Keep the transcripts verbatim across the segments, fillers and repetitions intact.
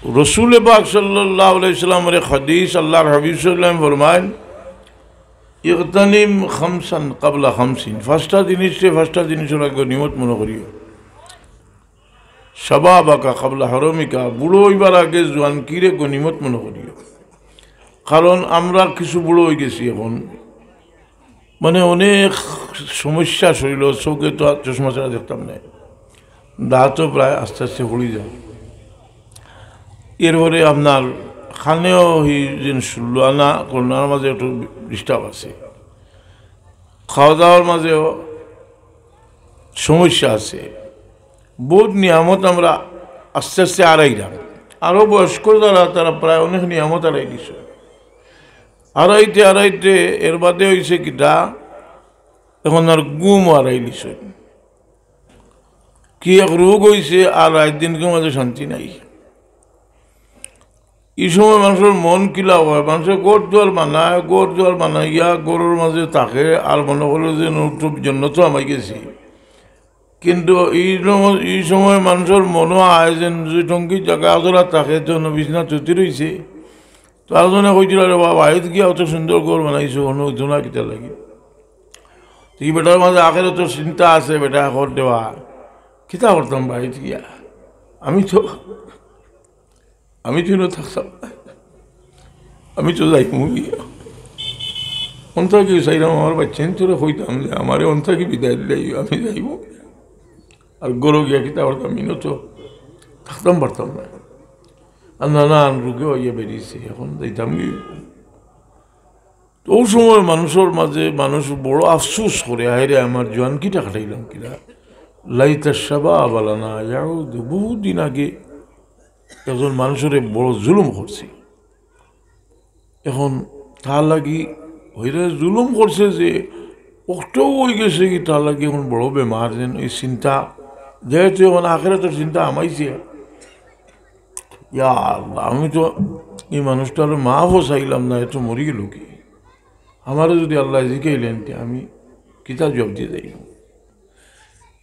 রসুল পাক সাল্লাল্লাহু আলাইহি ওয়াসাল্লামর এক হাদিস, আল্লাহর হাবিব সাল্লাল্লাহু আলাইহি ওয়াসাল্লাম ফরমাইন, "ইগতানিম খামসান ক্বাবলা খামসিন।" পাঁচটা জিনিসরে পাঁচটা জিনিসর আগে গনিমত মনে করিও। "শাবাবাকা ক্বাবলা হারামিকা", বুড়ো অইবার আগে জোয়ানকিরে গনিমত মনে করিও। কারণ আমরা কিছু বুড়ো অই গেছি এখন, মানে অনেক সমস্যা শরীল, চউখে তো আর চশমা ছাড়া দেখতাম না, দাঁতও প্রায় আস্তে আস্তে পড়ি যায়। এরপরে আপনার কানেও হি যেন শুনলো না, করোনার মাঝে একটু ডিস্টার্ব আছে, খাওয়া দাওয়ার মাঝেও সমস্যা আছে। বহুত নিয়ামত আমরা আস্তে আস্তে আরাইলাম। আরও বয়স্ক যারা, তারা প্রায় অনেক নিয়ামত আরাই দিছে। আরাইতে আরাইতে এর বাদে অইছে কিতা, এখন আর ঘুমও আরাই দিছে। কি এক রোগ অইছে, আর রাইত দিনকুর মাঝে শান্তি নাই। ই সময় মানষর মন কিলা অয়, মানষে ঘর দুয়ার বানায়, ঘর দুয়ার বানাইয়া ঘরর মাঝে থাকে, আর মনে করে যে নতুন জন্নতো হামাই গেছি। কিন্তু ই সময়, ই সময় মানষর মনো আয় যেন দুই টঙ্কি জাগা আদরা থাকে, তো বিছনা তুতি রইছে। তো আরজনে কইছিল, "রে বাবা, বাড়িত গিয়া অত সুন্দর ঘর বানাইছো, হনো অইতো না কিতা লাগি?" তো ই বেটার মাঝে আখেরাতর চিন্তা আছে, বেটা ঘর দেওয়া, কিতা করতাম বাড়িত গিয়া? আমি তো, আমি তো ইনো থাকতাম না, আমি তো যাইমু গিয়া। অন থাকি চাইলাম আমার বাচ্চাইন্তরে কইতাম যে, "আমারে অন থাকি বিদায় দিলাই, আমি যাইমু।" আর ঘরো গিয়া কিতা করতাম, ইনো তো থাকতাম পারতাম না। আর নানান রোগে অইয়া বেরিয়েছে, এখন যাইতাম কি? তো অউ সময় মানষর মাঝে মানুষ বড় আফসোস করে, "হায় রে, আমার জোয়ানকিটা কাটাইলাম কিলা? লাইতা শাবাবা লানা ইয়াউদ।" বহুত দিন আগে একজন মানষরে বড় জুলুম করছে, এখন তার লাগি হইরে জুলুম করছে যে অক্টও অই গেছে কি, তার লাগি এখন বড় বেমার, যেন এই চিন্তা, যেহেতু এখন আখেরাতর চিন্তা হামাইছে। ইয়া আল্লাহ, আমি তো ই মানুষটার মাফও চাইলাম না, এ তো মরি গেল কি? আমারে যদি আল্লায় জিকাইলেন, তে আমি কিতা জবাব দিয়া যাইমু?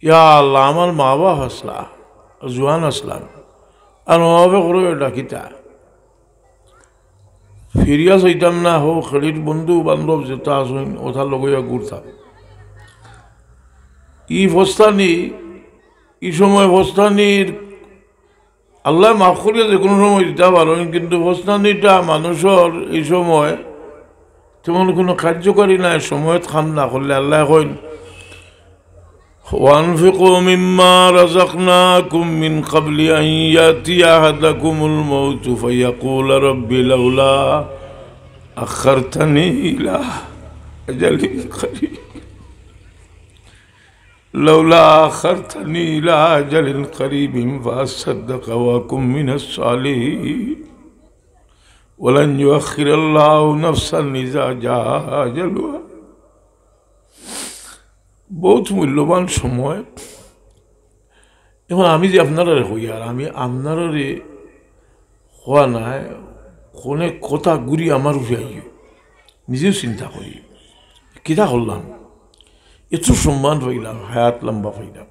ইয়া আল্লাহ, আমার মা বাপ আছলা, জোয়ান আছলাম, আর মা বাপে করো এটা কিতা? ফিরিয়া চাইতাম না, হো খেলির বন্ধু বান্ধব যেতা আছইন, অতার লগে ইয়া ঘুরতাম। ই ফস্তানি, ই সময় ফস্তানির আল্লায় মাফ করিয়া যে কুনু সময় দিতা পারইন, কিন্তু ফস্তানিটা মানষর ই সময় তেমন কুনু কার্যকারী নায়। সময়ত কাম না করলে আল্লায় কইন, "ওয়ানফিকু মিম্মা রাযাকনাকুম মিন ক্বাবলি আন ইয়াতিয়া আহাদাকুমুল মাউতু ফায়াকুলা রাব্বি লাউলা আখখারতানি ইলা আজালিন করিব।" "লাউলা আখখারতানি ইলা আজালিন করিবিন ফাআসসাদ্দাকা ওয়া আকুম মিনাস সালিহিন। ওয়ালান ইউআখখিরাল্লাহু নাফসান ইযা জাআ আজালুহা।" বহুত মূল্যবান সময়। এখন আমি যে আপনারারে কই, আর আমি আপনারারে কওয়া নায়, অনেক কথা ঘুরি আমার উপরে আইও। নিজেও চিন্তা করি, কিতা করলাম, এত সম্মান পাইলাম, হায়াত লম্বা পাইলাম,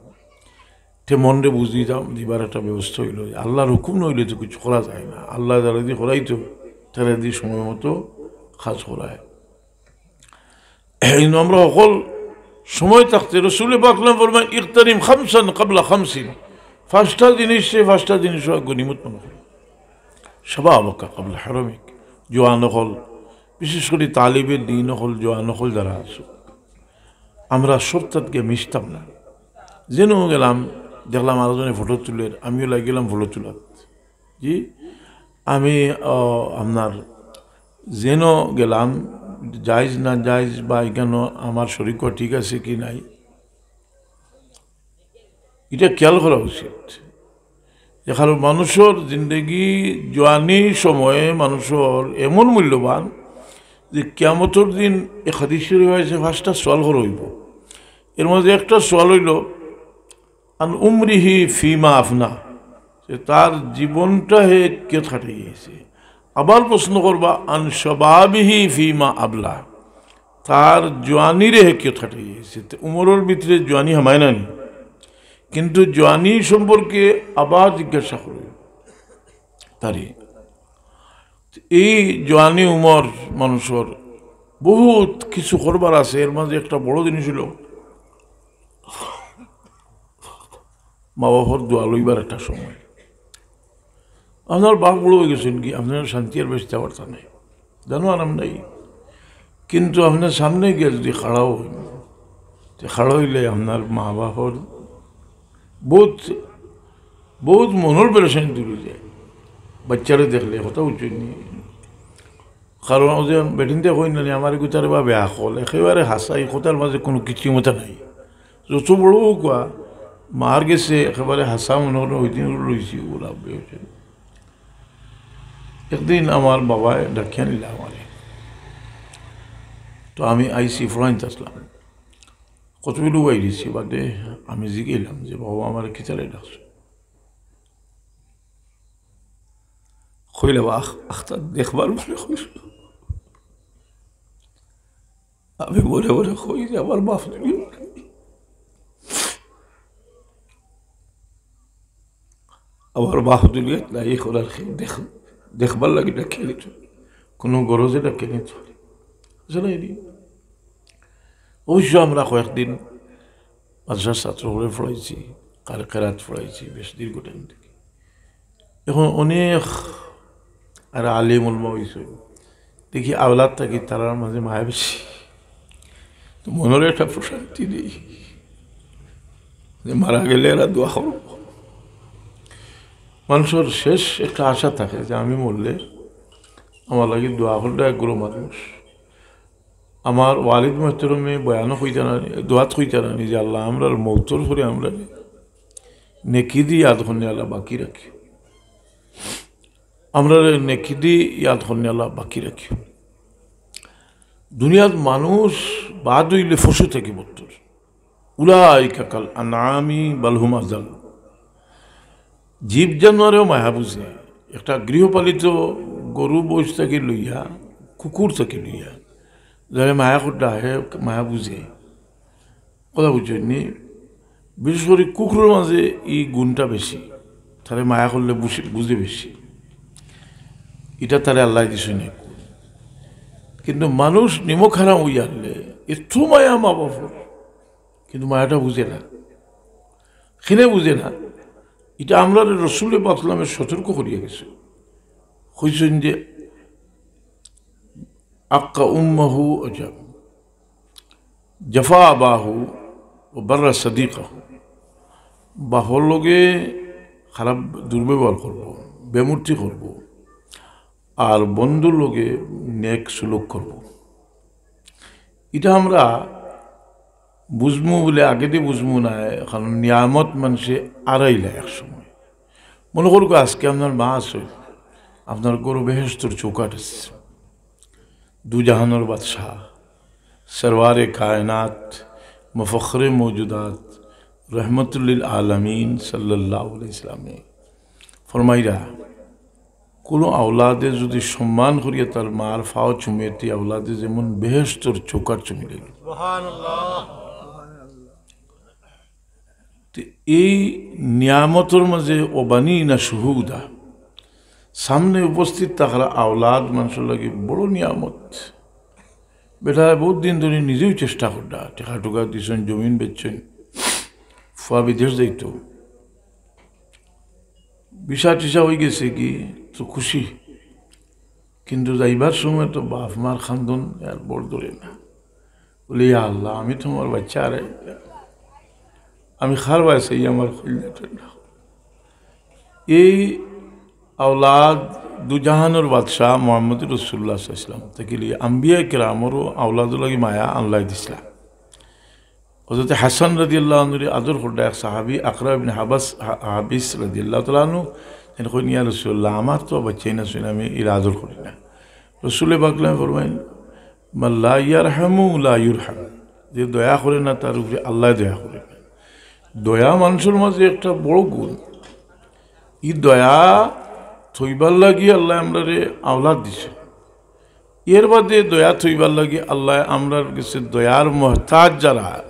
তে মনরে বুঝ দিতাম, দিবার একটা ব্যবস্থা অইলো। আল্লাহর হুকুম না অইলে তো কিছু করা যায় না। আল্লায় যারাদি করাইতো, তারাদি সময় মতো কাজ করায়। এই জন্য আমরা হকল সময় থাকতে রসুল পাক সাল্লাল্লাহু আলাইহি ওয়াসাল্লাম ফরমায়, "ইগতানিম খামসান ক্বাবলা খামসিন।" পাঁচটা জিনিসরে পাঁচটা জিনিসর আগে গনিমত মনে করি। শাবাবাকা ক্বাবলা হারামিক। জোয়ান অকল, বিশেষ করি তালিবে দ্বীন অকল, জোয়ান অকল যারা আছো, আমরা সবতাত গিয়া মিশতাম না। যেন গেলাম, দেখলাম আরো জনে ফটো তুলের, আমিও লাগি গেলাম ফটো তুলাত। জি, আমি, আহ, আপনার যেন গেলাম, জায়েজ না জায়েজ বা এখানো আমার শরীক ঠিক আছে কি নাই, এটা খেয়াল করা উচিত। যে কারণ মানুষর জিন্দেগি, জোয়ানি সময়ে মানুষর এমন মূল্যবান যে কিয়ামতর দিন এক হাদিসে রয়েছে পাঁচটা সওয়াল করা অইবো। এর মধ্যে একটা সওয়াল অইলো, "আন উমরিহি ফিমা আফনা", যে তার জীবনটা হে কিয়ত কাটাইছে। আবার প্রশ্ন করবা, "আন শাবাবিহি ফিমা আবলা", তার জোয়ানিরে হে কিয়ত কাটাইছে। তে উমরর ভিতরে জোয়ানি হামায় না নি, কিন্তু জোয়ানি সম্পর্কে আবার জিজ্ঞাসা করে। তারি এই জোয়ানি উমর মানুষর বহুত কিছু করবার আছে। এর মাঝে একটা বড় জিনিস হইল মা বাবার দোয়া লইবার একটা সময়। আপনার বাপ বুড়া অই গেছইন কি, আপনার শান্তি আর বেশি থাকবার তা নাই, জানো আরাম নাই, কিন্তু আপনার সামনে গিয়া যদি খাড়া অইন, তে খাড়া অইলে আপনার মা বাবার বহুত, বহুত মনর পেরেশানি দূর অই যায়। বাচ্চারে দেখলে কথা উচিত নি, কারণ অউ যে বেটিন্তে কইন না নি, আমার গুতারে বা বেআকল, একেবারে হাছা, ই কথার মাঝে কুনু কৃত্রিমতা নাই। যত বড় অউক, মার গেছে একেবারে হাছা মনে করে ওই দিন রইছি, ওলা বেউছে। একদিন আমার বাবায় ডাকিয়া নিলা আমারে, তো আমি আইছি, ফড়াইন্তে আছলাম, কতগুলো বাইরেছি বাদে আমি জিগাইলাম যে, "বাবা, আমারে কিতারে ডাকছো?" কইলা, "বা, আখ-, আখতা দেখবার বলে কইছো।" আমি মনে মনে কই যে, "আমার বাপ দুনিয়াত নাই, আমার বাপ দুনিয়াত নাই, এখন আর কেউ দেখ-, দেখবার লাগি ডাকিয়া নিত, কুনু গরজে ডাকিয়া নিত, জানাই নি।" অবশ্য আমরা কয়েকদিন মাদ্রাসার ছাত্র করে ফড়াইছি, কার কেরাত ফড়াইছি বেশ দীর্ঘ টাইম থাকি। এখন অনেক আর আলিম উলামা অইছে, দেখি আওলাদ থাকি তারার মাঝে মায়া বেশি, তো মনর একটা প্রশান্তি নেই যে মারা গেলে এরা দোয়া করব। মানুষর শেষ একটা আশা থাকে যে আমি মরলে আমার লাগি দোয়া করলে এক গুরু মানুষ। আমার ওয়ালিদ মোহতরমে বয়ানও কইতা না, দোয়াত কইতা না নি যে, "আল্লাহ, আমরার মৌতর পরে আমরারে নেকি দি ইয়াদ করনে আল্লাহ বাকি রাখি, আমরারে নেকি দি ইয়াদ করনে আল্লাহ বাকি রাখি।" দুনিয়াত মানুষ বাদ অইলে পশু থাকি বদতর। উলাইকা কাল আনআমি বাল হুম আযাল। জীব জানোয়ারেও মায়া বুঝে। একটা গৃহপালিত গরু মইষ থাকি লইয়া, কুকুর থাকি লইয়া, যারে মায়া করতে আহে, মায়া বুঝে। কথা বুঝছইন নি? বিশেষ করি কুকুরর মাঝে ই গুণটা বেশি, তারে মায়া করলে বুঝে, বুঝে বেশি। ইটা তারে আল্লায় দিছইন। কিন্তু মানুষ নিমক হারাম অইয়া হারলে এত মায়া মা বাপর, কিন্তু মায়াটা বুঝে না। কেনে বুঝে না? ইটা আমরারে রসুলে পাক সাল্লামে সতর্ক করিয়া গেছে, কইছইন যে, "আক্কা উম্মাহু ওয়া জাফা আবাহু ওয়া বাররা সাদিকাহু।" বাপর লগে খারাপ দুর্ব্যবহার করব, বেমূর্তি করব, আর বন্ধুর লগে নেক সুলুক করব। ইটা আমরা বুঝমু বুলে আগেদি বুঝমু না, কারণ নিয়ামত মানষে আরাইলা এক সময়। মনে করুক, আজকে আপনার মা আছে, আপনার ঘরো বেহেশতর চৌকাঠ আছে, দুজাহানর বাদশাহ, সরওয়ারে কায়নাত, মুফাখখরে মওজুদাত, রহমতুল্লিল আলামিন সাল্লাল্লাহু আলাইহি ওয়াসাল্লামে ফরমাইরা, কুনু আওলাদে যুদি সম্মান করিয়া তার মার পাও চুমে, তে আওলাদে যেমন বেহেশতর চৌকাঠ চুমি লইল। তে এই নিয়ামতর মাঝে ওয়া বানিনা শুহুদা, সামনে উপস্থিত থাকরা আওলাদ মানষর লাগি বড় নিয়ামত। বেটায় বহুত দিন ধরি নিজেও চেষ্টা কররা, টেকা টুকা দিছইন, জমিন বেচছইন, ফুয়া বিদেশ যাইতো, ভিসা টিসা অই গেছে কি, তো খুশি। কিন্তু যাইবার সময় তো বাপ মার কান্দন আর বড় ধরে না। বলে, "ইয়া আল্লাহ, আমি তুমার বাচ্চা রে, আমি কার বায় চাই, আমার কইল না।" এই আওলাদ দুজাহানর বাদশাহ মুহাম্মদ রাসূলুল্লাহ সাল্লাল্লাহু আলাইহি ওয়াসাল্লাম থাকি লইয়া আম্বিয়া কেরামরও আওলাদর লাগি মায়া আল্লায় দিছলা। হযরত হাসান রাদিয়াল্লাহু আনহুরে আদর কররা এক সাহাবী আকরা ইবনে হাবাস, হা-, হাবিস রাদিয়াল্লাহু তাআলা আনহু, তাইন কইন, "ইয়া রাসূলুল্লাহ, আমার তো বাচ্চাই না, শুনে আমি এর আদর করি না।" রসুলে পাক ফরমাইন, "মান লা ইয়ারহামু লা ইউরহাম।" যে দয়া করে না, তার উপরে আল্লায় দয়া করে না। দয়া মানষর মাঝে একটা বড় গুণ। ই দয়া থইবার লাগি আল্লায় আমরারে আওলাদ দিছে। এর বাদে দয়া থইবার লাগি আল্লায় আমরার গেছে দয়ার মহতাজ যারা,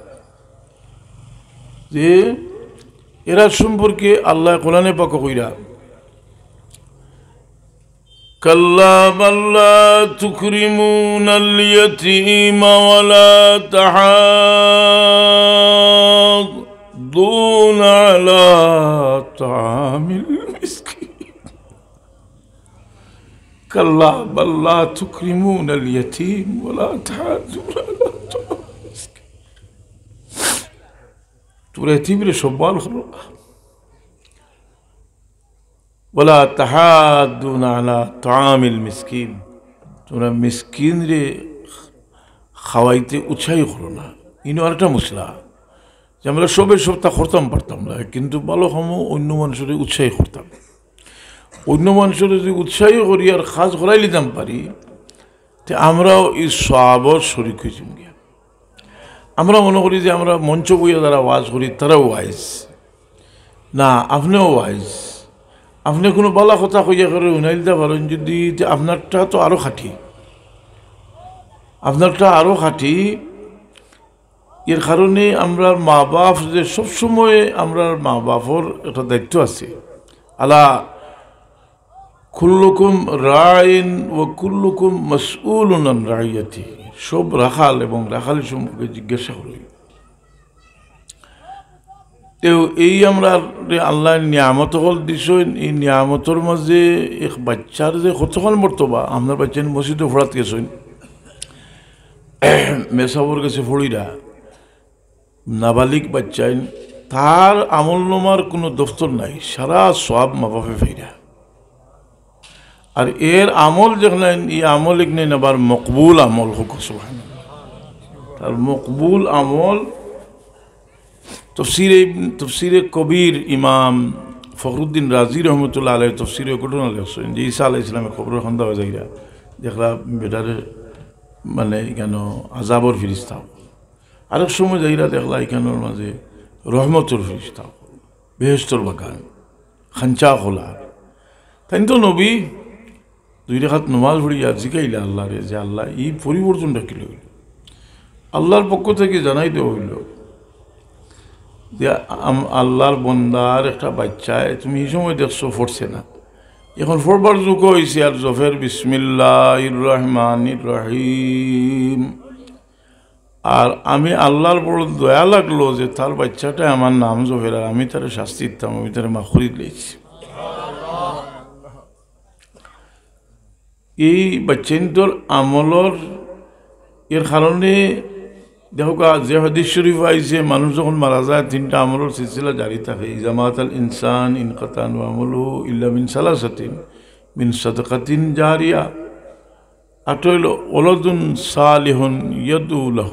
যে এরা সম্পর্কে আল্লায় কোরআনে পাকো কইরা, كلا بل لا تكرمون اليتيم ولا تحاضون على طعام المسكين. كلا بل لا تكرمون اليتيم ولا تحاضون على طعام المسكين. তোমরা এতিমরে সম্মান করো না। ولا تحاضون على طعام المسكين, তোমরা মিসকিনরে খাওয়াইতে উৎসাহী করো না। ইনো আরেকটা মশলা, যে আমরা সবে সবটা করতাম পারতাম না, কিন্তু ভালো কামো অন্য মানুষরে উৎসাহী করতাম। অন্য মানুষরে যদি উৎসাহী করি আর কাজ করাই লিতাম পারি, তে আমরাও ই সওয়াবর শরিক অইতাম গিয়া। আমরা মনে করি যে আমরা মঞ্চ বইয়া যারা ওয়াজ করি, তারাও ওয়াইজ। না, আপনেও ওয়াইজ। আপনে কুনু বালা কথা কইয়া করে হুনাইলতা পারইন যদি, তে আপনারটা তো আরো খাঁটি, আপনারটা আরো খাঁটি। এর কারণে আমরার মা বাপ যে সবসময়, আমরার মা বাপর একটা দায়িত্ব আছে। ألا كلكم راع وكلكم مسؤول عن رعيته, সব রাখাল এবং রাখাল সম্পর্কে জিজ্ঞাসা করইন। তেউ এই আমরারে আল্লায় নিয়ামত অকল দিছইন, এই নিয়ামতর মাঝে এক বাইচ্চার যে কতখান মর্তবা, আপনার বাইচ্চাইন মসজিদো পড়াত গেছইন, মেসাবর গেছে পড়িরা, নাবালিগ বাইচ্চাইন, তার আমলনামার কুনু দফতর নাই, সারা সওয়াব মা বাপে পাইরা। আর এর আমল যেখানে, ই আমল ইখানে আবার মকবুল আমল, কউক্কা সুবহানাল্লাহ। তার মকবুল আমল। তফসিরে, তফসিরে কবির ইমাম ফখরুদ্দিন রাজি রহমতুল্লাহ আলাইহি তফসিরে ঘটনা লেখছইন যে ঈসা আলাইহিস সালামে কবরর কান্দাত যাইরা, দেখরা বেটারে মানে ইখানো আযাবর ফিরিস্তা। আরেক সময় যাইরা দেখরা ইখানোর মাঝে রহমতর ফিরিস্তা, বেহেশতর বাগান, খাঞ্চা খোলা। তাইন তো নবী দুই রাকাত নমাজ পড়িয়া জিকাইলা আল্লারে যে, "আল্লাহ, ই পরিবর্তনটা কিলা অইলো?" আল্লাহর পক্ষ থাকি জানাই দেওয়া অইলো যে, আম-, আল্লাহর বন্দার একটা বাইচ্চায়, তুমি ই সময় দেখছো পড়ছে না, এখন পড়বার যুগ অইছে, আর জফের বিসমিল্লাহির রহমানির রহিম। আর আমি আল্লাহর বড় দয়া লাগলো যে তার বাইচ্চাটায় আমার নাম জফের, আর আমি তারে শাস্তি দিতাম, আমি তারে মাফ করি দিলাইছি। এই বাইচ্চাইন্তর আমলর, এর কারণে দেখউক্কা, যে হাদিস শরিফ আইছে, মানুষ যখন মারা যায়, তিনটা আমলর সিলসিলা জারি থাকে। إذا مات الإنسان انقطع عمله إلا من ثلاثة: من صدقة جارية, আরটা অইলো ولد صالح يدعو له।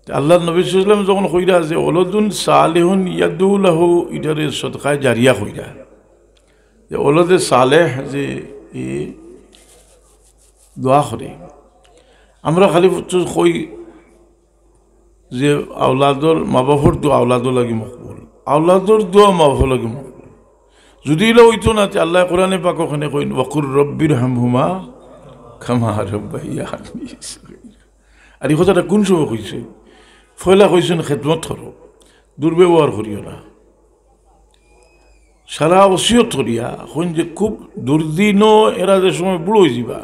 তে আল্লাহর নবী সাল্লাল্লাহু আলাইহি ওয়াসাল্লাম যখন কইরা যে ولد صالح يدعو له, ইটারে সদকায়ে জারিয়া কইরা। যে ওলদে সালেহ যে ই দোয়া করে, আমরা খালি তো কই যে আওলাদর, মা বাপর দোয়া আওলাদর লাগি মকবুল, আওলাদর দোয়া মা বাপর লাগি মকবুল। যদি ইলা অইতো না, তে আল্লায় কোরআনে পাকো কেনে কইন, "وقل رب ارحمهما كما ربياني صغيرا।" আর ই কথাটা কুন সময় কইছে? পয়লা কইছইন, "খেদমত করো, দুর্ব্যবহার করিও না।" সারা ওসিয়ত করিয়া কইন যে খুব দুর্দিনও এরা যে সময় বুড়া অইযিবা।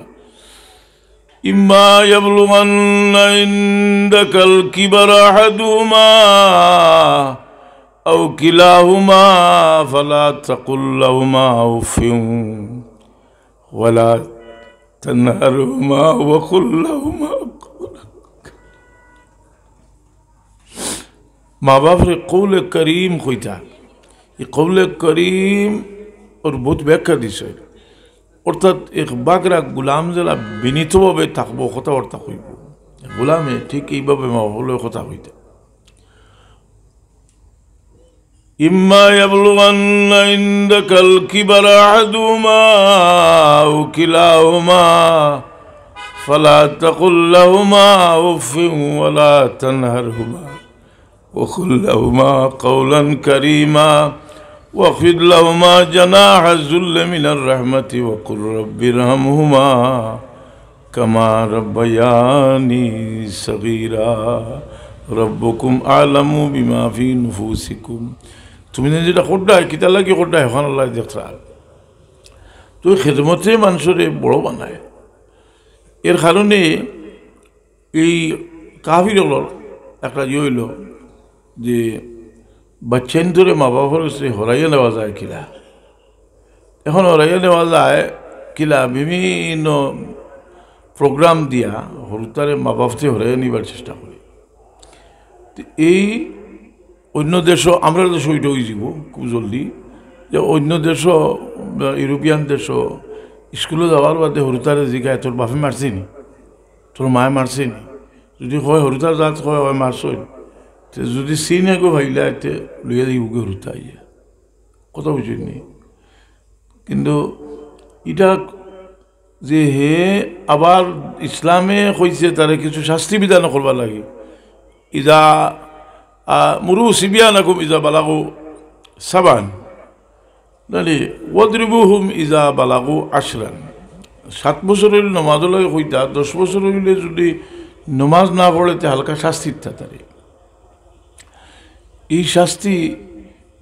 إما يبلغن عندك الكبر أحدهما أو كلاهما فلا تقل لهما أف ولا تنهرهما وقل لهما قولا। মা বাপরে কৌলে করিম কইতা। ই কৌলে করিম অর বউত ব্যাখ্যা দিছে। অর্থাৎ এক বাগরা গুলাম যেলা বিনীতভাবে থাকবো, কথাবার্তা কইবো। গুলামে ঠিক এইভাবে মা বাপর লগে কথা কইতা। إما يبلغن عندك الكبر أحدهما أو كلاهما فلا تقل لهما أف ولا تنهرهما وقل لهما قولا كريما واخفض لهما جناح الذل من الرحمة وقل رب ارحمهما كما ربياني صغيرا ربكم أعلم بما في نفوسكم। তুমি যেটা কররায়, কিতার লাগি কররায়, অখান আল্লায় দেখরা। তো খেদমতে মানুষরে বড় বানায়। এর কারণে এই কাফির অকলর একটা ইয়ে অইলো যে বাচ্চাইন্তরে মা বাপর কাছে হরাইয়া নেওয়া যায় কিলা। এখন হরাইয়া নেওয়া যায় কিলা, বিভিন্ন প্রোগ্রাম দিয়া হুরুতারে মা বাপতে হরাইয়া নিবার চেষ্টা করে। তো এই অন্য দেশও, আমরার দেশও ইটা অইযিবো খুব জলদি, যে অন্য দেশও, ইউরোপিয়ান দেশও স্কুলো যাওয়ার বাদে হুরুতারে জিগায়, "তোর বাপে মারছে নি? তোর মায়ে মারছে নি?" যদি কয়, হুরুতার জাত কয়, "অয় মারছইন।" তে যদি চিনে গো ভাইলা, তে লইয়া যাইবো গো হুরুতা আইয়া। কথা বুঝছইন নি? কিন্তু ইটা যে হে আবার ইসলামে কইছে তারে কিছু শাস্তি বিধান করবার লাগি, "ইজা, আ, মুরু সিবিয়ানাকুম ইজা বালাগু সাবান, মানে, ওয়াদরিবুহুম ইজা বালাগু আশরান।" সাত বছর অইলে নমাজর লাগি কইতা, দশ বছর অইলে যদি নমাজ না পড়ে, তে হালকা শাস্তি দিতা তারে। এই শাস্তি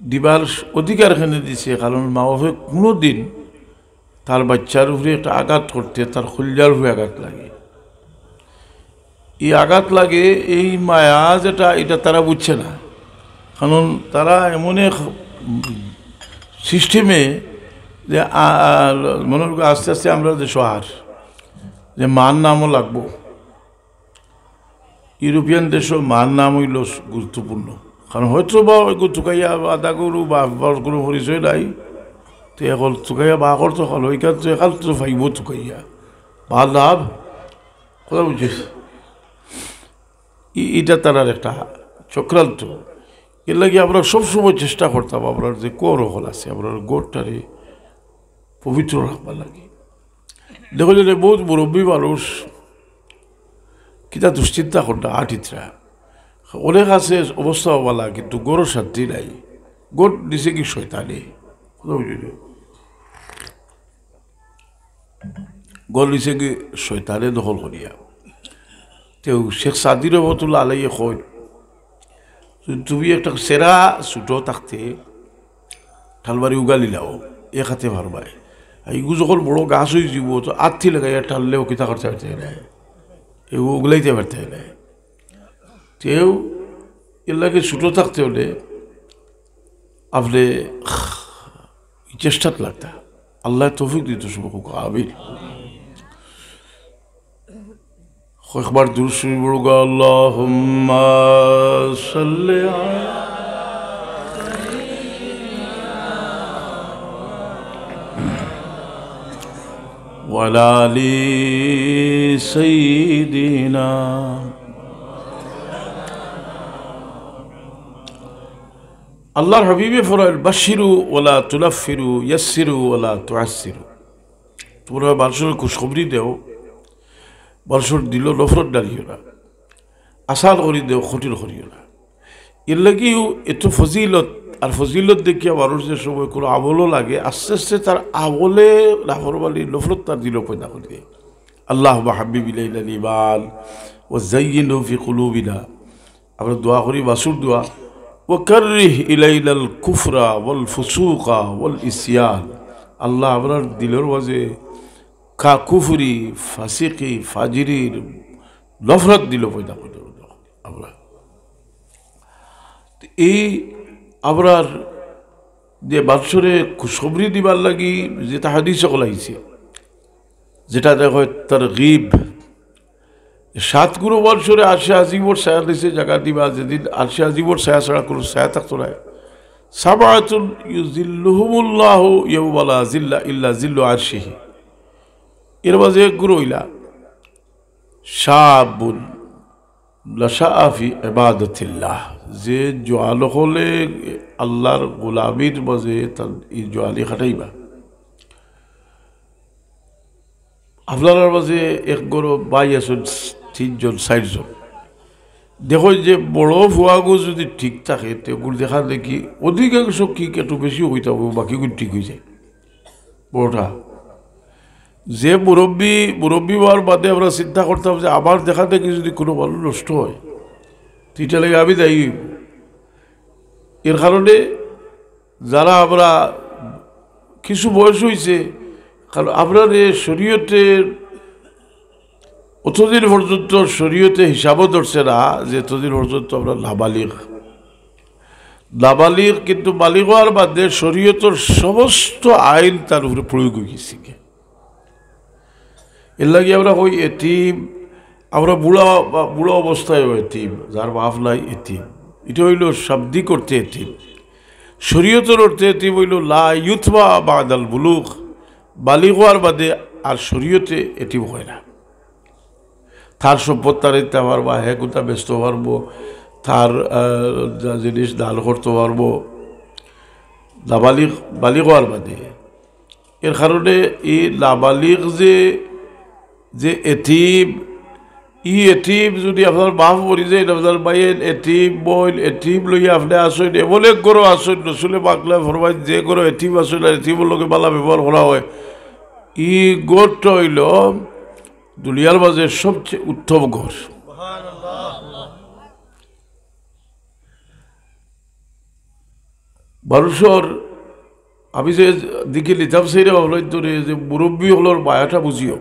দিবার অধিকার কেনে দিছে, কারণ মা বাপে কুনুদিন তার বাচ্চার উপরে একটা আঘাত করতে তার কলিজার উপরে আঘাত লাগে। এই আঘাত লাগে, এই মায়া যেটা, এটা তারা বুঝছে না। কারণ তারা এমন এক সিস্টেমে যে আ-, আ-, মনে হয় আস্তে আস্তে আমরা দেশও আর যে মার নামও লাগবো। ইউরোপিয়ান দেশও মার নাম অইলো গুরুত্বপূর্ণ। কারণ হয়তো বা ওই গো তুকাইয়া আধা গরু বা বারো গরু পরিচয় নাই, তো এখন তুকাইয়া বা করতো কালো, ওইখান তো এখান তো পাইবো তুকাইয়া বা লাভ। কথা বুঝছিস? ই-, ইটা তারার একটা চক্রান্ত। এর লাগি আমরা সবসময় চেষ্টা করতাম, আমরার যে কর হল আছে, আমরার গড়টারে পবিত্র রাখবার লাগি। দেখো যে বহুত মুরব্বী মানুষ, কিতা দুশ্চিন্তা করতা, আটিতরা। অনেক আছে অবস্থা ভালা, কিন্তু গড়ও শান্তি নাই। গড় নিছে কি শয়তানে? কথা বুঝলি? গড় নিছে কি শয়তানে দখল করিয়া। তেউ শেখ সাদি রহমতুল্লাহ আলাইহি কইন, "তুমি একটা সেরা ছোট থাকতে ঠালবাড়ি উগালি লাও, এ খাতে পারবায়। আর ইগু যখন বড় গাছ অইযিবো, তো আত্তি লাগাইয়া টানলেও কিতা করতে পারতে না, এগু উগলাইতে পারতে না।" তেউ এর লাগি ছোট থাকতে অইলে আপনে চেষ্টাত লাগতা। আল্লায় তৌফিক দিতো সবকু। আমিন। কয়েকবার দুরূদ শরীফ পড়ুগা, আল্লাহুম্মা সাল্লি আলা ওয়া আলা আলি সাইয়্যিদিনা। আল্লাহর হাবিবে ফরমাইল, "বাশশিরু ওয়ালা তুনাফফিরু, ইয়াসসিরু ওয়ালা তুআসসিরু।" তুমরা মানষরে খুশখবরি দেও, মানষর দিলো নফরত ডালিও না, আসান করি দেও, কঠিন করিও না। এর লাগিও এত ফজিলত, আর ফজিলত দেখিয়া মানুষ যে সময় কোনো আমলও লাগে, আস্তে আস্তে তার আমলে নাফরমানি, নফরত তার দিলো পয়দা করি দেয়। আল্লাহুম্মা হাব্বিব ইলাইনাল ঈমান ওয়া যায়্যিনহু ফি কুলুবিনা। আমরা দোয়া করি, বাছুর দোয়া, "ওয়া কাররিহ ইলাইনাল কুফরা ওয়াল ফুসুকা ওয়াল ইসিয়ান।" আল্লাহ, আমরার দিলর মাঝে কা-, কুফরি, ফাসিকি, ফাজিরির নফরত দিলো পয়দা করি দেও আমরা। তো এই আমরার যে মানষরে খুশখবরি দিবার লাগি যেটা হাদিস অকল আইছে, যেটা দেখা হয় তারগিব, সাত গুরু মানষরে আরশে আজিমর ছায়ার নিচে জাগা দিবা, যেদিন আরশে আজিমর ছায়া ছাড়া কোনো ছায়া থাকতো নায়। সাবআতুন ইউজিল্লুহুমুল্লাহু ইয়াওমা লা জিল্লা ইল্লা জিল্লু আরশিহি। এর মাঝে এক গুরু অইলা শাবুন নাশাআ ফি ইবাদাতিল্লাহ, যে জোয়ান অকলে আল্লাহর গোলামির মাঝে তার এই জোয়ানি কাটাইবা। আপনারার মাঝে এক ঘরো ভাই আছইন, তিনজন, চাইরজন। দেখো যে বড় ফুয়াগু যদি ঠিক থাকে, তে গুর দেখা দেখি অধিকাংশ কিক একটু বেশি অইতা অইবো, বাকিগুন ঠিক অইযায়। বড়টা যে মুরব্বি, মুরব্বি অওয়ার বাদে আমরা চিন্তা করতাম যে আমার দেখা দেখি যদি কোনো মানুষ নষ্ট হয়, তো ইটার লাগি আমি দায়ী অইবো। এর কারণে যারা আমরা কিছু বয়স অইছে, কারণ আপনার এই শরীয়তে অতদিন পর্যন্ত শরীয়তে হিসাবও ধরছে না যে এতদিন পর্যন্ত আমরা নাবালিগ। নাবালিগ কিন্তু বালিগ হওয়ার বাদে শরীয়তর সমস্ত আইন তার উপরে প্রয়োগ হয়ে গেছে। এর লাগি আমরা কই এতিম, আমরা বুড়া বা বুড়া অবস্থায়ও এতিম, যার বাপ নাই এতিম। এটা হইল শাব্দিক অর্থে এতিম। শরীয়তর অর্থে এতিম হইল লা ইউতবা বাদাল বুলুগ, বালিগ হওয়ার বাদে আর শরীয়তে এতিম হয় না। তার সম্পদ তার দিতে পারবা, হে কোথা বেচতে পারবো, তার, আহ, যা জিনিস দান করতে পারবো, নাবালিগ, বালিগ হওয়ার বাদে। এর কারণে এই নাবালিগ যে, যে এতিম, ই এতিম যদি আপনার বাপ মরি যায়, আপনার ভাই এতিম, বোন এতিম লইয়া আপনি আসেন, এমন এক ঘরও আসেন, রসুলে পাকলা ফরমাইন, যে ঘরও এতিম আসেন আর এতিমর লগে ভালা ব্যবহার করা হয়, ই ঘরটা হইল দুনিয়ার মাঝে সবচেয়ে উত্তম ঘর। মানুষর, আমি যে দিকে নিতাম সেইটা ভাবলাই তোরে যে মুরব্বী হকলর মায়াটা বুঝিও,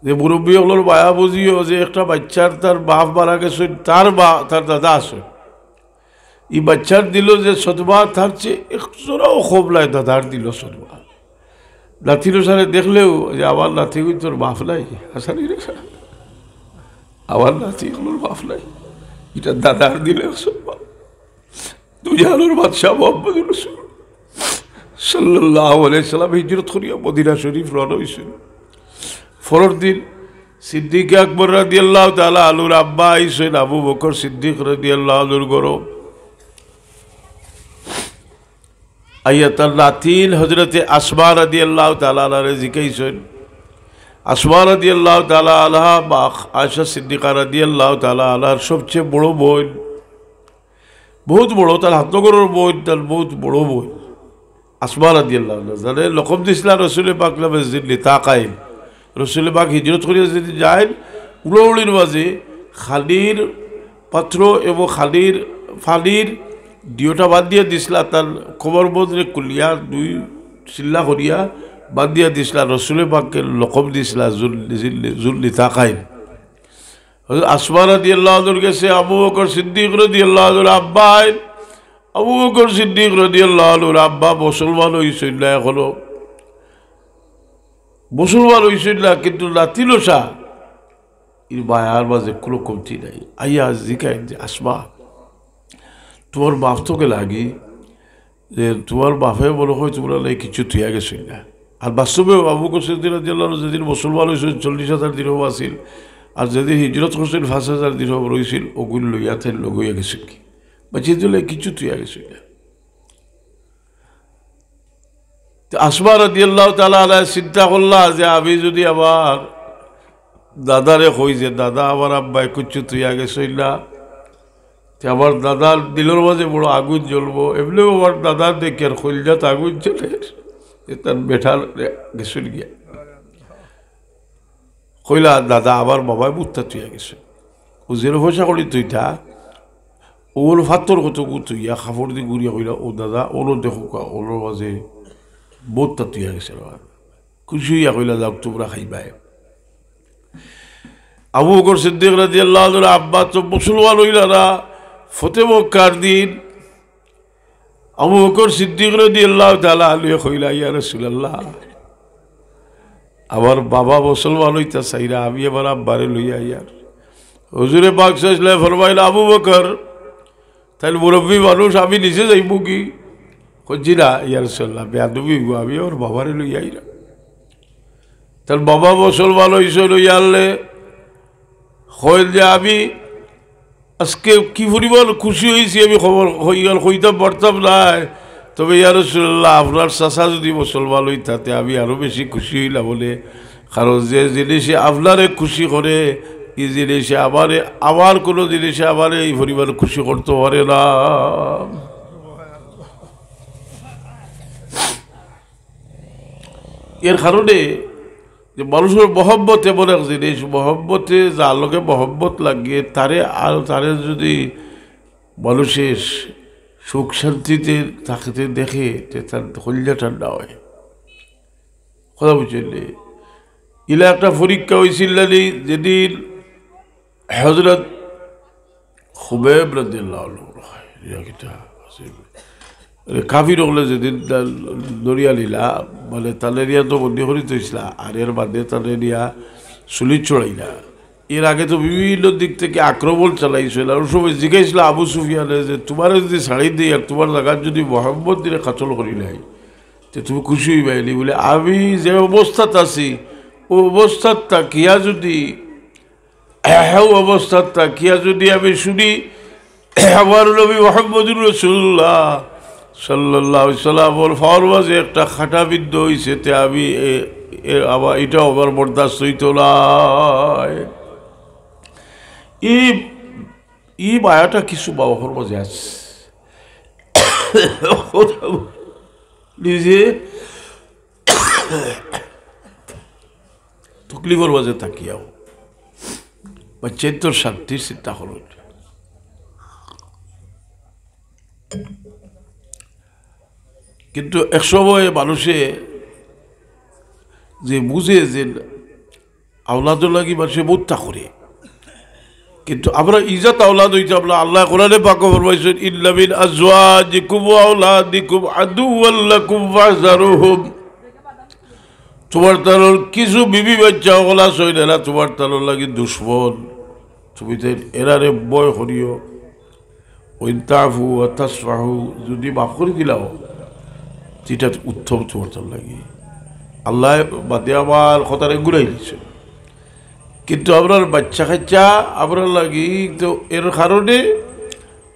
যে মুরব্বী হকলর মায়া বুঝিও যে একটা বাচ্চার তার বাপ মারা গেছে, তার বা তার দাদা আছে, এই বাচ্চার দিল যে সদমা তার চেয়ে এক জোড়াও কম নাই দাদার দিল সদমা। নাতির সারে দেখলেও যে আমার নাতি কই তোর বাপ নাই, হাসানি রে, আমার নাতি হকলর বাপ নাই, এটা দাদার দিল এক সদমা। দুই জাহানের বাদশাহ মোহাম্মদ রসুল সাল্লাল্লাহু আলাইহি সাল্লাম হিজরত করিয়া মদিনা শরীফ রওনা হইছেন। পরের দিন সিদ্দিক আকবর রাদিয়াল্লাহু তাআলা আনহুর আব্বা আইছেন, আবু বকর সিদ্দিক রাদিয়াল্লাহু আনহুর ঘরো। আইয়া তার নাতিন হযরতে আসমা রাদিয়াল্লাহু তাআলা আনহারে জিকাইছেন। আসমা রাদিয়াল্লাহু তাআলা আনহা বা আয়েশা সিদ্দিকা রাদিয়াল্লাহু তাআলা আনহার সবচেয়ে বড় বোন, বহুত বড়, তার হাতনগরর বোন, তার বহুত বড় বোন। আসমা রাদিয়াল্লাহু আনহা, যারে লকব দিছিলা রসুলে পাক নামে জিন্নি তাকাইল। রসুলে পাক হিজরত করিয়া যদি যাইন, উড়াউড়ির মাঝে খানির পাত্র এবং খানির পানির দুইটা বাদ দিয়া দিছিলা, তার কোমর বন্ধরে খুলিয়া দুই চিল্লা করিয়া বাদ দিয়া দিছিলা। রসুলে পাককে লকব দিছিলা জুল-, জিল-, জুল নিতাকাইন। হযরত আসমা রাদিয়াল্লাহু আনহুর গেছে আবু বকর সিদ্দিক রাদিয়াল্লাহু আনহুর আব্বা আইন। আবু বকর সিদ্দিক রাদিয়াল্লাহু আনহুর আব্বা মুসলমান হইছইন না এখনো, মুসলমান হইছইন না, কিন্তু নাতিন শাহ এর মায়ার মাঝে কোনো কমতি নাই। আইয়া জিকাইন যে, "আসমা, তোমার বাপ তো গেলাগি, যে তোমার বাপে মনে হয় তোমরা নাই কিছু থুইয়া গেছইন না।" আর বাস্তবে আবু বকর সিদ্দিক রাদিয়াল্লাহু আনহু যেদিন মুসলমান হইছইন, চল্লিশ হাজার দিরহম আছিল, আর যেদিন হিজরত করছইন, পাঁচ হাজার দিরহম রইছিল, ওগুন লইয়া তাইন লগ অইয়া গেছইন কি, বা যেদিন নাই কিছু থুইয়া গেছইন না। তো আসমা রাদিয়াল্লাহু তাআলা আনহা চিন্তা করলা যে আমি যদি আমার দাদারে কই যে, "দাদা, আমার আব্বায় কুচ্ছু থুইয়া গেছইন না।" তে আমার দাদার দিলর মাঝে বড় আগুন জ্বলবো, এমনেও আমার দাদার দেখি আর কইলজাত আগুন জ্বলের, যে তার বেটার গেছইন গিয়া। কইলা, "দাদা, আমার বাবায় বউততা থুইয়া গেছে।" ও যেন পয়সা করি থুইতা, ওর ফাত্তর কতগু থুইয়া, কাপড় দি গুড়িয়া কইলা, "ও দাদা, ওরও দেখো কা, ওরও মাঝে বউততা থুইয়া গেছে।" খুশি হইয়া কইলা, "যাউক, তোমরা খাইবায়।" আবু বকর সিদ্দিক রাদিয়াল্লাহু আনহুর আব্বা তো মুসলমান হইলা না, ফতে মক্কার দিন। আবু বকর সিদ্দিক রাদিয়াল্লাহু তাআলা আনহু কইলা, "ইয়া রাসূলুল্লাহ, আমার বাবা মুসলমান হইতা চাইরা, আমি আমার আব্বারে লইয়া আইয়ার।" হুজুরে পাক সাল্লাল্লাহু আলাইহি ওয়াসাল্লাম ফরমাইলা, "আবু বকর, তাইন মুরব্বী মানুষ, আমি নিজে যাইমু কি?" কই, "জি না, ইয়া রাসূলুল্লাহ, বেয়াদবি অইবো, আমি আমার বাবারে লইয়া আইরাম।" তার বাবা মুসলমান হইছে, লইয়া আনলে, কইল যে, "আমি আজকে কি পরিমাণ খুশি হইছি, আমি খবর কই-, ইখান কইতাম পারতাম নায়। তবে ইয়া রাসূলুল্লাহ, আপনার চাচা যদি মুসলমান হইতা, তে আমি আরো বেশি খুশি হইলাম বলে।" কারণ যে জিনিসে আপনারে খুশি করে, এই জিনিসে আমারে, আমার কোনো জিনিসে আমারে এই পরিমাণ খুশি করতে পারে না। এর কারণে যে মানুষর মহব্বত এমন এক জিনিস, মহব্বতে যার লগে মহব্বত লাগে, তারে আর তারে যদি মানুষে সুখ শান্তিতে থাকতে দেখে, তে তার কলিজা ঠান্ডা হয়। কথা বুঝছইন নি? ইলা একটা পরীক্ষা অইছিল না নি, যেদিন হযরত খুবাইব রাদিয়াল্লাহু আনহু, ইয়া কিতা আছে? আরে, কাফির অকলে যেদিন তান ধরিয়া নিলা, মানে, তানে নিয়া তো বন্দি করি থইছলা, আর এর বাদে তানে নিয়া ছুলিত চড়াইলা। এর আগে তো বিভিন্ন দিক থাকি আক্রমণ চালাইছইন। আর ওই সময় জিজ্ঞাসা আবু সুফিয়ানে যে, "তুমারে যুদি ছাড়ি দেই আর তুমার জাগাত যুদি মোহাম্মদরে কতল করিলাই, তে তুমি খুশি অইবায় নি?" বলে, "আমি যে অবস্থাত আছি, অউ অবস্থাত থাকিয়া যুদি, অউ অবস্থাত থাকিয়া যুদি আমি শুনি আমার নবী মুহাম্মদুর রাসূলুল্লাহ সাল্লাল্লাহু আলাইহি ওয়াসাল্লামর পাওর মাঝে একটা কাটা বিদ্ধ অইছে, তে আমি এ-, এ-, আমার, ইটাও আমার বরদাস্ত অইতো নায়।" ই, ই মায়াটা কিছু মা-বাফর মাঝে আছে। নিজে তকলিফর মাঝে থাকিয়াও বাচ্চাইন্তর শান্তির চিন্তা করইন। কিন্তু এক সময় মানুষে যে বুঝে যে আওলাদর লাগি মানুষে বউত তা করে, কিন্তু আমরা ইজাত আওলাদ অইতাম না। আল্লায় কোরআনে পাকো ফরমাইছইন, "ইন্না মিন আজওয়াজিকুম ওয়া আওলাদিকুম আদুওয়াল লাকুম ফাহজারুহুম।" তুমার তানর কিছু বিবি বাচ্চা অকল আছইন, এরা তুমার তানর লাগি দুশমন, তুমি তাইন এরারে ভয় করিও। ওয়া ইন তাফু ওয়া তাসফাহু, যুদি মাফ করি দিলাও, ইটা উত্তম তুমার তান লাগি। আল্লায় বাদে আমার কথারে ঘুরাই দিছে। কিন্তু আমরার বাচ্চা কাচ্চা আমরার লাগি তো এর কারণে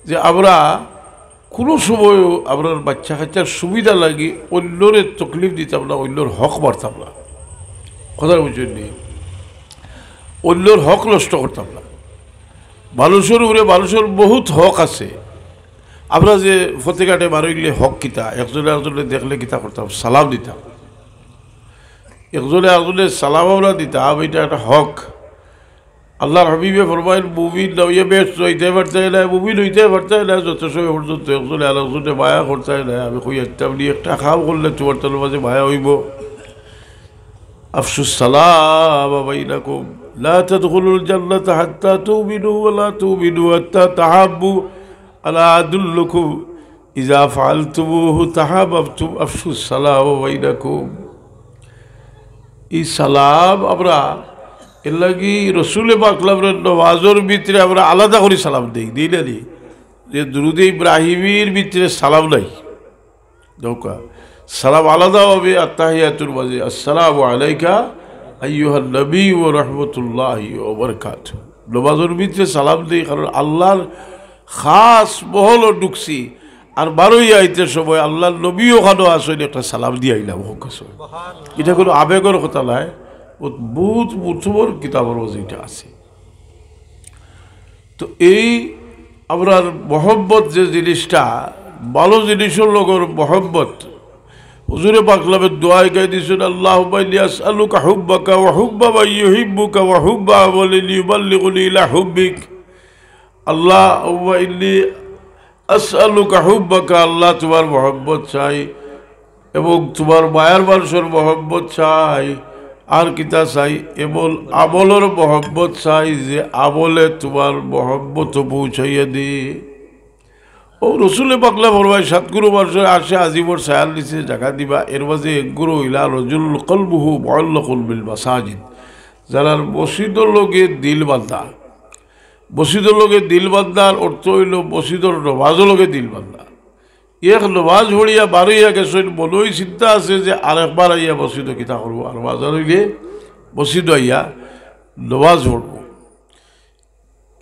যে আমরা কুনু সময়ও আমরার বাচ্চা কাচ্চার সুবিধা লাগি অইন্যরে তকলিফ দিতাম না, অইন্যর হক মারতাম না। কথা বুঝছইন নি? অইন্যর হক নষ্ট করতাম না। মানুষর উপরে মানুষর বউত হক আছে। আমরা যে ফতে ঘাটে বারইলে হক কিতা, একজনে একজনে দেখলে কিতা করতাম, সালাম দিতাম। একজনে একজনে সালাম আমরা দিতাম, ইটা একটা হক। আল্লার হাবিবে ফরমাইন, "মুমিন না অইয়া বেহেস্তো যাইতায় পারতায় নায়, মুমিন অইতায় পারতায় নায়, যত সময় পর্যন্ত একজনে আরকজনরে মায়া করতায় নায়।" আমি কইয়ার তা বলি, একটা কাম করলে তুমার তানর মাঝে মায়া অইবো। আফশুস সালাম বাইনাকুম, লা তাদখুলুল জান্নাতা হাত্তা তুমিনু ওয়া লা তুমিনু হাত্তা তাহাব্বু, আলা আদুল্লুকুম ইজা ফাআলতুমুহু তাহাবাবতুম, আফশুস সালাম বাইনাকুম। ই সালাম আমরা এর লাগি রসুলে পাক সাল্লাল্লাহু আলাইহি ওয়াসাল্লামর নমাজর ভিতরে আমরা আলাদা করি সালাম দেই, দেই না নি? যে দুরুদে ইব্রাহিমীর ভিতরে সালাম নাই। দেখউক্কা, সালাম আলাদা অইবো আত্তাহিয়াতুর মাঝে, "আসসালামু আলাইকা আইয়ুহান নবী ওয়া রাহমাতুল্লাহি ওয়া বারাকাতুহু।" নমাজর ভিতরে সালাম দেই, কারণ আল্লার খাস মহলো ঢুকছি। আর বারইয়া আইতে সময় আল্লার নবী অখানো আছইন, একটা সালাম দিয়া আইলাম, হক আছে। ইটা কুনু আবেগর কথা নায়, বউত, বউত, বউত বড় কিতাবর মাঝে ইটা আছে। তো এই আমরার মহব্বত যে জিনিসটা, ভালো জিনিসর লগর মহব্বত, হুজুরে পাক সাল্লাল্লাহু আলাইহি ওয়াসাল্লামে দোয়া শিখাই দিছইন, "আল্লাহুম্মা ইন্নী আসআলুকা হুব্বাকা ওয়া হুব্বা মান ইউহিব্বুকা ওয়া হুব্বা আমালিন ইউবাল্লিগুনি ইলা হুব্বিক।" আল্লাহুম্মা ইন্নী আসআলুকা হুব্বাকা, আল্লাহ, তুমার মহব্বত চাই এবং তুমার মায়ার মানুষর মহব্বত চাই, আর কিতা চাই? এমন আমলর মহব্বত চাই যে আমলে তুমার মহব্বত পৌঁছাইয়া দে। অউ রসুলে পাক সাল্লাল্লাহু আলাইহি ওয়াসাল্লামে ফরমাইন, সাত গুরু মানুষর আরশে আজিমর ছায়ার নিচে জাগা দিবা, এর মাঝে এক গুরু অইলা রাজুলুন কলবুহু মুআল্লাকুন বিল মাসাজিদ, যারার মসজিদর লগে দিল বান্ধা। মসজিদর লগে দিল বান্ধার অর্থ অইলো মসজিদর নমাজর লগে দিল বান্ধা। এক নমাজ পড়িয়া বারইয়া গেছইন, মনো অউ চিন্তা আছে যে আরেকবার আইয়া মসজিদো কিতা করবো, আর বাজার অইলে মসজিদো আইয়া নমাজ পড়বো।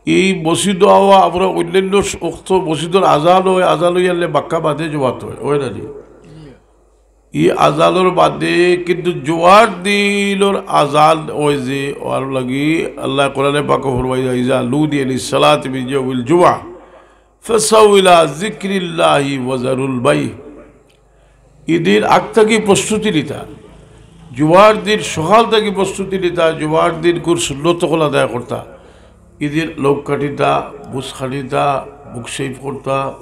এই মসজিদো আওয়া আমরা অইন্যান্য অক্ত মসজিদর আজান অয়, আজান অইয়ারলে বাক্কা বাদে জমাত অয়, অয় না নি? ই আজানর বাদে কিন্তু জুমার দিনর আজান অয় যে, অর লাগি আল্লায় কোরআনে পাকো ফরমাইরা, "ইজা নুদিয়া লিসসালাতি মিন ইয়াউমিল জুমআ ফাসাউ ইলা যিকরিল্লাহি ওয়া যারুল বাই।" ইদিন আগ থাকি প্রস্তুতি নিতা, জুমার দিন সকাল থাকি প্রস্তুতি নিতা, জুমার দিন কুন সুন্নত অকল আদায় করতা, ইদিন নখ কাটিতা, মুছ কাটিতা, মুখ শেভ করতা,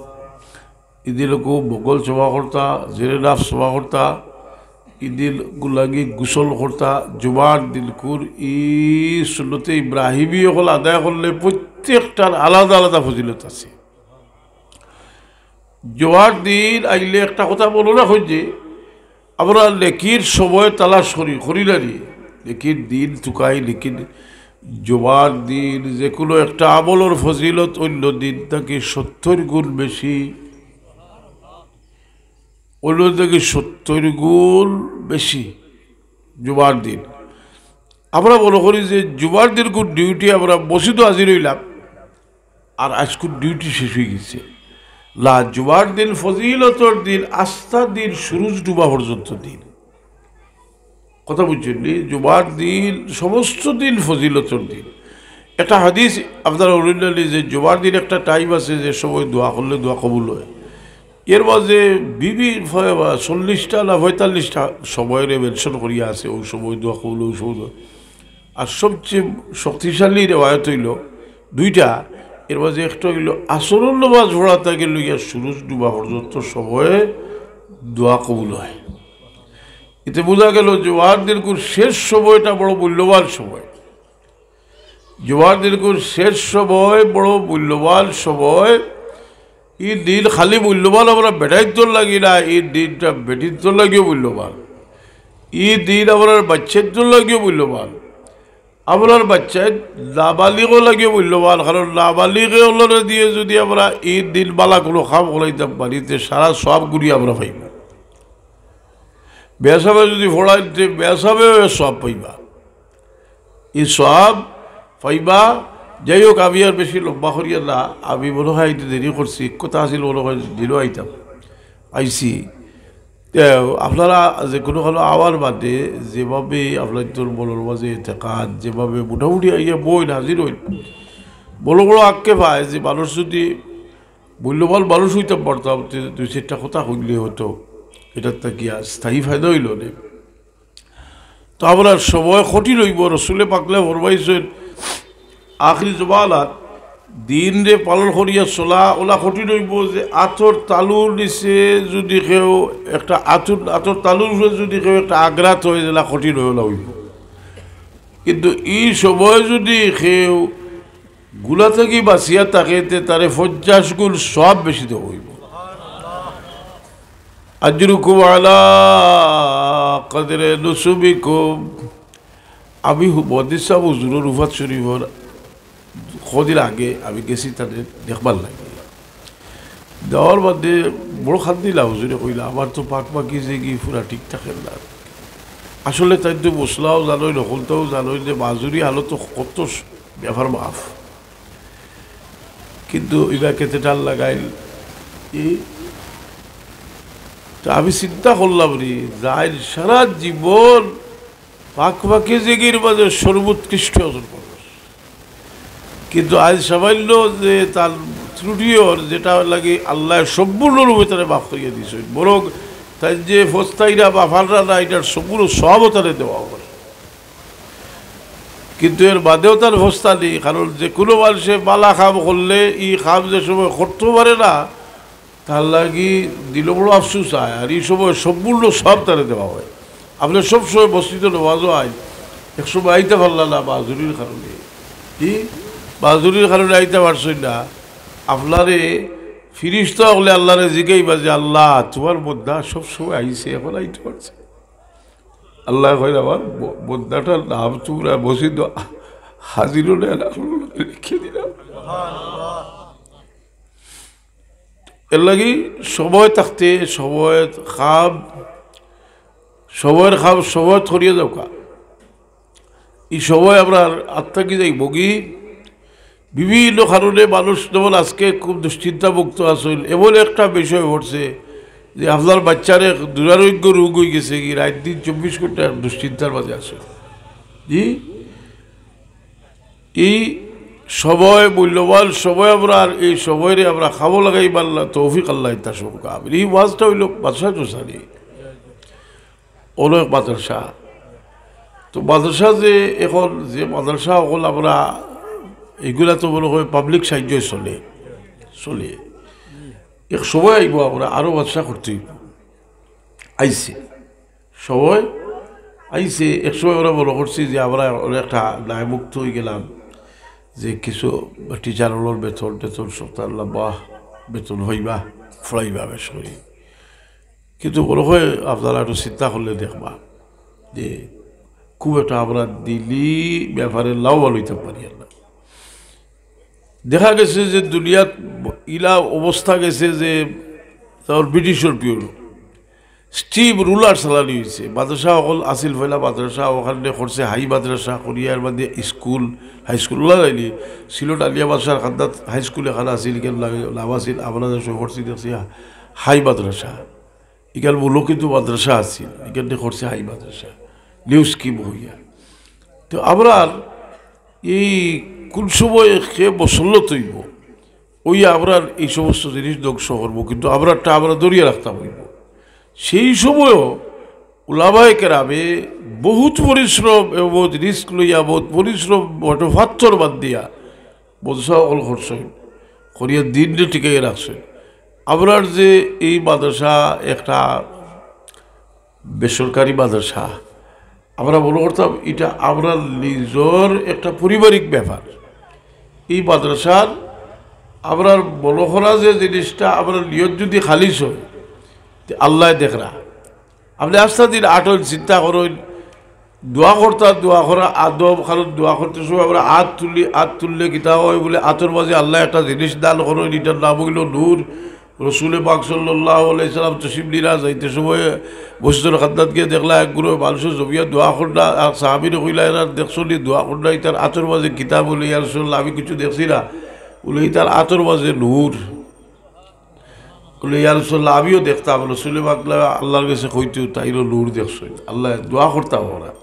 ইদিন অকু বগল চওয়া করতা, জেরে নাফ চওয়া করতা, ইদিন গুলাগি গোসল করতা, জুমার দিনকুর ই সুন্নতে ইব্রাহিমী অকল আদায় করলে প্রত্যেকটার আলাদা আলাদা ফজিলত আছে। জুমার দিন আইলে একটা কথা মনো রাখইন যে আমরা নেকির সময় তালাশ করি, করি না নি? নেকির দিন তুকাই, লেকিন জুমার দিন যে কোনো একটা আমলর ফজিলত অন্য দিন থাকি সত্তর গুণ বেশি, অন্য দিন থাকি সত্তর গুণ বেশি জুমার দিন। আমরা মনো করি যে জুমার দিনকুর ডিউটি আমরা মসজিদো হাজির অইলাম, আর আইজকুর ডিউটি শেষ অইগেছে। না, জুমার দিন ফজিলতর দিন, আস্তা দিন সুরুজ ডুবা পর্যন্ত দিন। কথা বুঝছইন নি? জুমার দিন সমস্ত দিন ফজিলতর দিন। একটা হাদিস আপনারা হুনইন নি যে জুমার দিন একটা টাইম আছে যে সময় দোয়া করলে দোয়া কবুল হয়। এর মাঝে বিবি ফ-, চল্লিশটা না পঁয়তাল্লিশটা সময়রে মেনশন করিয়া আছে, অউ সময় দোয়া কবুল, অউ সময় দোয়া। আর সবচেয়ে শক্তিশালী রেওয়ায়ত অইলো দুইটা, এর মাঝে একটা অইলো আসরর নামাজ পড়া থাকি লইয়া সুরুজ ডুবা পর্যন্ত সময়ে দোয়া কবুল হয়। এতে বুঝা গেল জুমার দিনকুর শেষ সময়টা বড় মূল্যবান সময়। জুমার দিনকুর শেষ সময় বড় মূল্যবান সময়। ই দিন খালি মূল্যবান আমরা বেটাইন্তর লাগি না, ই দিনটা বেটিন্তর লাগিও মূল্যবান, ই দিন আমরার বাচ্চাইন্তর লাগিও মূল্যবান, আমরার বাচ্চাইন নাবালিগর লাগিও মূল্যবান। কারণ নাবালিগ অকলরে দিয়া যুদি আমরা ই দিন বালা কোনো কাম করাইতাম পারি, তে সারা সওয়াব গুলি আমরা পাইমু। মেসাবে যুদি পড়াইন, তে মেসাবেও সওয়াব পাইবা। ই সওয়াব পাইবা। যাই হোক, আমি আর বেশি লম্বা করিয়ার না, আমি মনো হয় একটু দেরি করছি, কথা আছিল মনো হয় দিনও আইতাম, আইছি। তে আপনারা যে কোনো কালো আওয়ার বাদে যেভাবে আপনাইন্তর মনর মাঝে এতেকাদ, যেভাবে মোটামুটি আইয়া বইন, হাজির অইন, বড় বড় আক্ষেপ হয় যে মানুষ যুদি মূল্যবান মানুষ অইতাম পারতাম, তে দুই চাইরটা কথা কইলে হয়তো এটার থাকিয়া স্থায়ী ফায়দা অইলো নে। তো আমরার সময় কঠিন অইবো। রসুলে পাকলে ফরমাইছইন, আখরি জমানাত দিনরে পালন করিয়া চলা অলা কঠিন অইবো যে আতর তালুর নিচে যুদি কেউ একটা আতর, আতর তালুর উপরে যুদি কেউ একটা আঘাত হয়, যেলা কঠিন অয় অলা অইবো। কিন্তু ই সময় যুদি কেউ গুনা থাকি বাঁচিয়া থাকে, তে তারে পঞ্চাশ গুণ সওয়াব বেশি দেওয়া অইবো। আজরুকুম আলা কদরে নুসুবিকুম। আমি হু-, মহাদ্দিস সাব হুজুরর উফাত শরিফর কদিন আগে আমি গেছি তারে দেখবার লাগি। দেওয়ার বাদে বড় কান্দিলা, হুজুরে কইলা, "আমার তো পাক পাকিজেগি পুরা ঠিক থাকে না।" আসলে তাইন তো মশলাও জানইন, হকলতাও জানইন যে মাজুরি হালত তো কত স-, ব্যাপার মাফ। কিন্তু ইবা কেতে টান লাগাইল। ই, তো আমি চিন্তা করলাম রে, যাইন সারা জীবন পাক পাকিজেগির মাঝে সর্বোৎকৃষ্ট অর্জন করছইন। কিন্তু আইজ সামান্য যে তার ত্রুটি অর, যেটা লাগি আল্লায় সম্পূর্ণরূপে তারে মাফ করিয়া দিছইন, বরং তাইন যে পস্তাইরা বা ফাররা না, ইটার সম্পূর্ণ সওয়াবও তারে দেওয়া অর। কিন্তু এর বাদেও তার পস্তানি, কারণ যে কোনো মানষে বালা কাম করলে ই কাম যে সময় করতো পারে না, তার লাগি দিলো বড় আফসোস অয়, আর ই সময় সম্পূর্ণ সওয়াব তারে দেওয়া অয়। আপনে সব সময় মসজিদো নমাজো আইন, এক সময় আইতা পারলা না মাজুরির কারণে। কি? মাজুরির কারণে আইতা পারছইন না। আপনারে ফিরিস্তা অকলে আল্লারে জিগাইবা যে, "আল্লা, তুমার বন্দা সব সময় আইছে, এখন আইতে পারছে?" আল্লায় কইন, "আমার ব-, বন্দাটার নাম তুমরা মসজিদো হাজির অইলে না, লেখি দিলাম।" এর লাগি সময় থাকতে সময়র কাম, সময়র কাম সময়ত করিয়া যাউক্কা। ই সময় আমরার আত থাকি যাইবোগি। বিভিন্ন কারণে মানুষ যেমন আজকে খুব দুশ্চিন্তামুক্ত আছইন, এমন একটা বিষয় ঘটছে যে আপনার বাচ্চার এক দুরারোগ্য রোগ অইগেছেগি, রাইত দিন চব্বিশ ঘন্টা এক দুশ্চিন্তার মাঝে আছে। জি, ই সময়, মূল্যবান সময়, আমরার ই সময়রে আমরা কামো লাগাইবার তৌফিক আল্লায় দান করউক্কা। ই ওয়াজটা অইলো মাদ্রাসা তো জানি, অনেক মাদ্রাসা। তো মাদ্রাসা যে এখন যে মাদ্রাসা অকল আমরা, ইগুলা তো মনে হয় পাবলিক সাহায্যে চলে, চলে। এক সময় আইবো আমরা আরো মাদ্রাসা করতে অইবো। আইছে। সময় আইছে, এক সময় আমরা মনে করছি যে আমরা অনেকটা দায়মুক্ত অইগেলাম, যে কিছু টিচার অকলর বেতন টেতন সপ্তাহ লম্বা বেতন পাইবা, পড়াইবা বেশ করি। কিন্তু মনে হয় আপনারা একটু চিন্তা করলে দেখবা যে খুব একটা আমরা দিলি ব্যাপারে লাভবান অইতাম পারি আর না। দেখা গেছে যে দুনিয়াত ইলা অবস্থা গেছে যে তার ব্রিটিশর পিরিয়ড স্টিম রুলার চালানি অইছে। মাদ্রাসা অকল আছিল, পয়লা মাদ্রাসা অখান করছে হাই মাদ্রাসা করিয়া, এর বাদে স্কুল, হাই স্কুল অলা যায়নি। সিলেট আলিয়া মাদ্রাসার কান্দাত হাই স্কুল এখান আছিল, ইখান নাম আছিল, আমরা যে সময় করছি দেখছি হাই মাদ্রাসা। ইখান মূল কিন্তু মাদ্রাসা আছিল, ইখান করছে হাই মাদ্রাসা, নিউ স্কিম অইয়া। তো আমরার এই কোন সময় কে মুসল্লত অইবো, অইয়া আমরার এই সমস্ত জিনিস ধ্বংস করবো, কিন্তু আমরারটা আমরা ধরিয়া রাখতাম অইবো। সেই সময়ও উলামায়ে কেরামে বহুত পরিশ্রম এবং রিস্ক লইয়া, বহুত পরিশ্রম, বট ফাত্তর বাদ দিয়া মাদ্রাসা অকল করছইন, করিয়া দিনরে টিকাইয়া রাখছইন। আমরার যে এই মাদ্রাসা একটা বেসরকারি মাদ্রাসা, আমরা মনে করতাম ইটা আমরার নিজর একটা পারিবারিক ব্যাপার। এই মাদ্রাসার আমরার মনে করা যে জিনিসটা, আমরার নিয়ত যদি খালিস হয়, তে আল্লায় দেখরা। আপনে আস্তা দিন আটইন, চিন্তা করইন, দোয়া করতা, দোয়া করা আদব, কারণ দোয়া করতে সময় আমরা আত তুলি, আত তুললে কিতা হয় বুলে, আতর মাঝে আল্লায় একটা জিনিস দান করইন, ইটার নাম অইলো নূর। রসুলে পাক সাল্লাল্লাহু আলাইহি সাল্লাম তশরিফ নিলা, যাইতে সময় মসজিদর কান্দাত গিয়া দেখলা এক গ্রুপ মানুষে জমিয়া দোয়া করলা, আর সাহাবীরে কইলা, "এরা দেখছো নি দোয়া করলা, ইতার আতর মাঝে কিতা?" বুলে, "ইয়া রাসূলুল্লাহ, আমি কিছু দেখছি না।" বুলে, "ইতার আতর মাঝে নূর।" বুলে, "ইয়া রাসূলুল্লাহ, আমিও দেখতাম।" রসুলে পাক আল্লাহর গেছে কইতো, "তাইনও নূর দেখছইন।" আল্লায় দোয়া করতাম আমরা।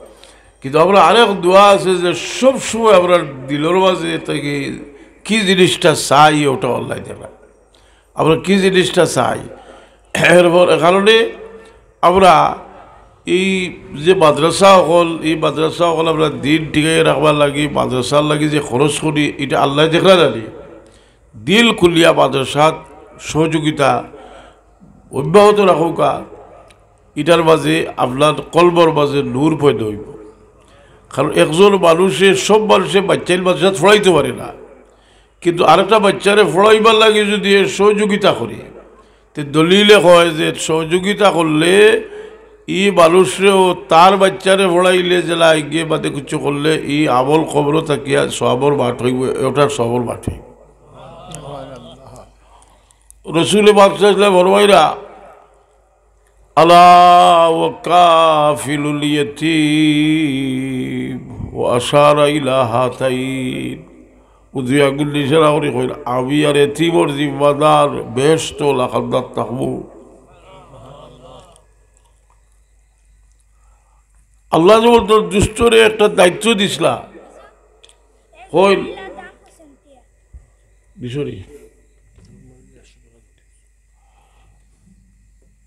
কিন্তু আমরা আরেক দোয়া আছে যে সব সময় আমরা দিলর মাঝে থাকি কি জিনিসটা চাই, ওটা আল্লায় দেখরা। আমরা কি জিনিসটা চাই। এরপর এ কারণে আমরা এই যে মাদ্রাসা অকল, এই মাদ্রাসা অকল আমরা দিন টিকাইয়া রাখবার লাগি, মাদ্রাসার লাগি যে খরচ করি, ইটা আল্লায় দেখরা জানি। দিল খুলিয়া মাদ্রাসাত সহযোগিতা অব্যাহত রাখউক্কা, ইটার মাঝে আপনার কলবর মাঝে নূর পয়দা অইবো। কারণ একজন মানুষে, সব মানুষে বাচ্চাইন মাদ্রাসাত পড়াইতো পারে না, কিন্তু আরেকটা বাচ্চারে পড়াইবার লাগি যদি এ সহযোগিতা করে, তে দলিলে কয় যে সহযোগিতা করলে ই মানুষরেও তার বাচ্চারে পড়াইলে যেলা আগে বাদে কিছু করলে ই আমল কবরো থাকিয়া সওয়াবর বাট অইবো, ওটার সওয়াবর বাট অইবো। রসুলে পাক সাল্লাল্লাহু আলাইহি ওয়াসাল্লাম ফরমাইরা, "আলা ওয়া কাফিলুল ইয়াতিম", ওয়া আশারা ইলা হাতাইন। ও দুই আঙ্গুল ইশারা করি কইন, "আমি আর এতিমর জিম্মাদার, বেহেশতো অলা কান্দাত থাকমু।" আল্লায় যেমন তার দুস্তরে একটা দায়িত্ব দিছলা, কইন, sorry।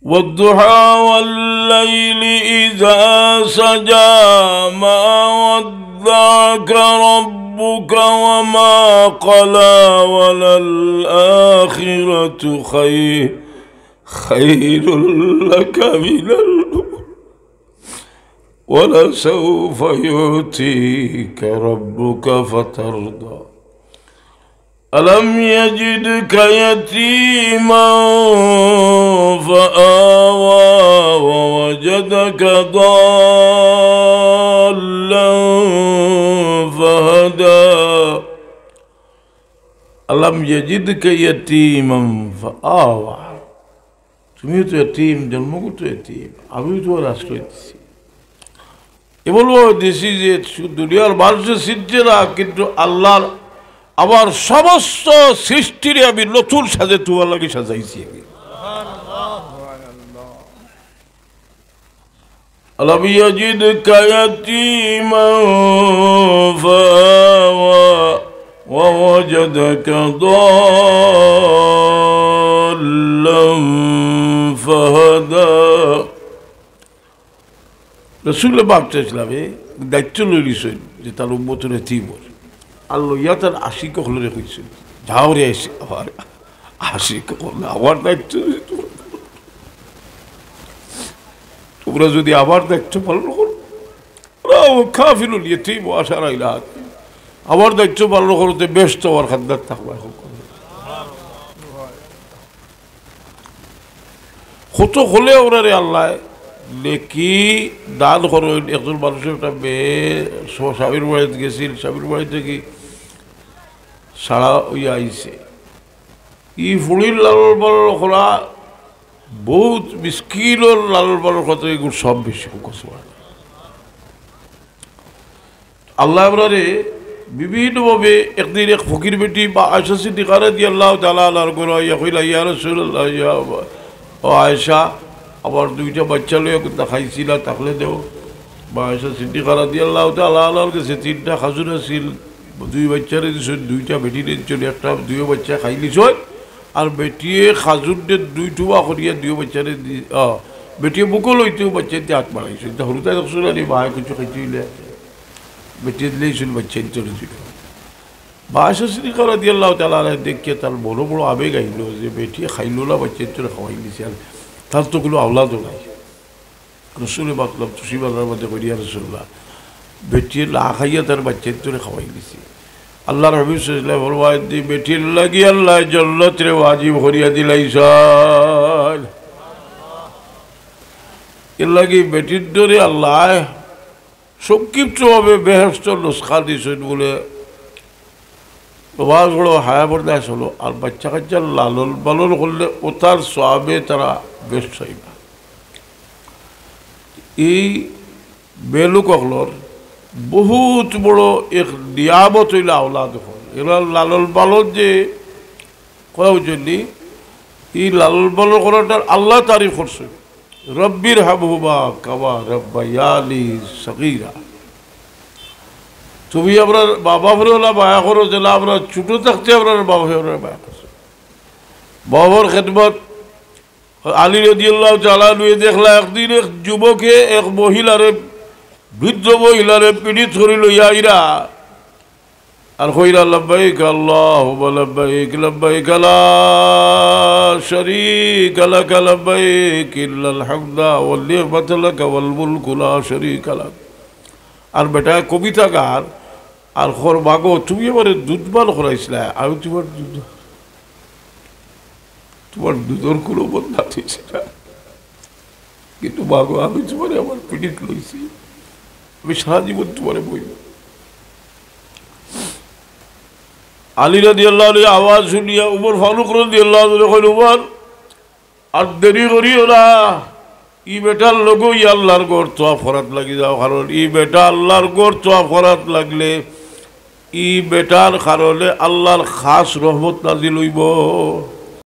والضحى والليل إذا سجى، ما ودعك ربك وما قلى، وللآخرة خير، خير لك من الأولى، ولسوف يعطيك ربك فترضى. ألم يجدك يتيما فآوى، ووجدك ضالا فهدى. ألم يجدك يتيما فآوى। তুমিও তো এতিম, জন্মগত এতিম, আমিও তোমার আশ্রয় দিছি। এমন ভাবে দিছি যে দুনিয়ার মানুষে চিনছে না, কিন্তু আল্লাহর, আমার সমস্ত সৃষ্টিরে আমি নতুন সাজে তোমার লাগি সাজাইছি আমি। ألم يجدك يتيما فآوى، ووجدك ضالا فهدى। রসুল পাক সাল্লাল্লাহু আলাইহি ওয়াসাল্লামে দায়িত্ব লইলিছইন যে তার উম্মতর এতিমর, আর লইয়া তার আশিক অকলরে কইছইন, "যাও রে আশিক, আমার আশিক অকল, আমার দায়িত্ব।" তোমরা যদি আমার দায়িত্ব পালন করো, ওরা ও কাফিলুল ইয়তিম ও আশারা ইলা হাত, আমার দায়িত্ব পালন করতে বেশ তো আমার খান্দাত থাকবা এখন। কত হলে ওনারে আল্লাহ নেকি দান করইন। একজন মানুষের একটা মেয়ে স-, স্বামীর বাড়িত গেছিল, স্বামীর বাড়ি থাকি ছাড়া অইয়া আইছে। ই ফুড়ির লালন পালন করা, বহুত মিসকিনর লালন পালন করতে এগুলো সব বেশি কষ্ট হয়। আল্লাহ আমরারে বিভিন্নভাবে একদিন এক ফকির বেটি বা আয়েশা সিদ্দিকা রাদিয়াল্লাহু তাআলা আনহার ঘরো আইয়া কইলা, "ইয়া রাসূলুল্লাহ, ইয়া আবা-, ও আয়েশা, আমার দুইটা বাচ্চা লইয়া কুন্তা খাইছিলা, থাকলে দেও।" বা আয়েশা সিদ্দিকা রাদিয়াল্লাহু তাআলা আনহার কাছে তিনটা খাজুর আছিল, দুই বাচ্চারে দিছইন, দুইটা বেটিরে দিছইন, একটা দুইও বাচ্চা খাইলিছইন, আর বেটিয়ে খাজুর দে দুই টুবা করিয়া দুইও বাচ্চারে দি-, আ, বেটিয়ে মুখো লইতেউ বাচ্চাইন্তে আত বাড়াইছইন। তা হুরুতায় দেখছইন না নি, মায়ে কিছু খাইতে অইলে বেটিয়ে দিলেইছইন বাচ্চাইন্তরে দিল। বা আয়েশা সিদ্দিকা রাদিয়াল্লাহু তাআলা আনহা দেখিয়া তার বড় বড় আবেগ আইল যে বেটিয়ে খাইল না, বাচ্চাইন্তরে খাওয়াই দিছে, আর তার তো কোনো আওলাদও নাই। রসুলে মাতলাম তুষি বাজার মধ্যে করি, "ইয়া রাসূলুল্লাহ, বেটিয়ে না খাইয়া তার বাচ্চাইন্তরে খাওয়াই দিছে।" আল্লাহর হাবিব সাল্লাল্লাহু আলাইহি ওয়াসাল্লাম ফরমাইন যে, "বেটির লাগি আল্লাহ জন্নতরে ওয়াজিব করিয়া দিলাইছইন।" এর লাগি বেটির ধরে আল্লাহ সংক্ষিপ্তভাবে বেহেশতর নুসখা দিছইন বলে, নমাজ পড়ো, হায়া পর্দায় চলো, আর বাচ্চা কাচ্চা লালন পালন করলে ওটার সওয়াবে তারা বেহেশত পাইবা। এই বেলুক অকলর বহুত বড় এক নিয়ামত অইল আওলাদ অকল। এরা লালন পালন যে করা উচিত নি, এই লালন পালন করাটার আল্লাহ তারিফ করছে, "রব্বির হামহুমা কামা রব্বায়ানি সগীরা।" তুমি আমরার মা বাপরে ওলা মায়া করো, যেলা আমরা ছোট থাকতে আমরার মা বাপে আমরারে মায়া করছে। মা বাপর খেদমত। আলী রাদিয়াল্লাহু তাআলা আনহু দেখলা একদিন এক যুবকে এক মহিলারে, বৃদ্ধ মহিলারে পিড়িত করি লইয়া আইরা আর কইরা, "লাব্বাইক আল্লাহুম্মা লাব্বাইক, লাব্বাইক লা শারীকা লাকা লাব্বাইক, ইন্নাল হামদা ওয়ান নি'মাতা লাকা ওয়াল মুলকু লা শারীকা লাক।" আর বেটায় কবিতা গার, আর কর, "মাগো, তুমি আমারে দুধ পান করাইছলায়, আমি তুমার দুধ, তুমার দুধর কোনো বদনাম অইছে না।" কিন্তু মাগো, আমি তুমারে আমার পিড়িত লইছি, আমি সারা জীবন তুমারে বইব। আলী রাদিয়াল্লাহু আনহু আওয়াজ শুনিয়া উমর ফারুক রাদিয়াল্লাহু আনহু কইল, "উমর, আর দেরি করিও না, ই বেটার লগেউ আল্লাহর ঘর তওয়াফ করাত লাগি যাও, কারণ ই বেটা আল্লাহর ঘর তওয়াফ করাত লাগলে ই বেটার কারণে আল্লাহর খাস রহমত নাজিল অইব।"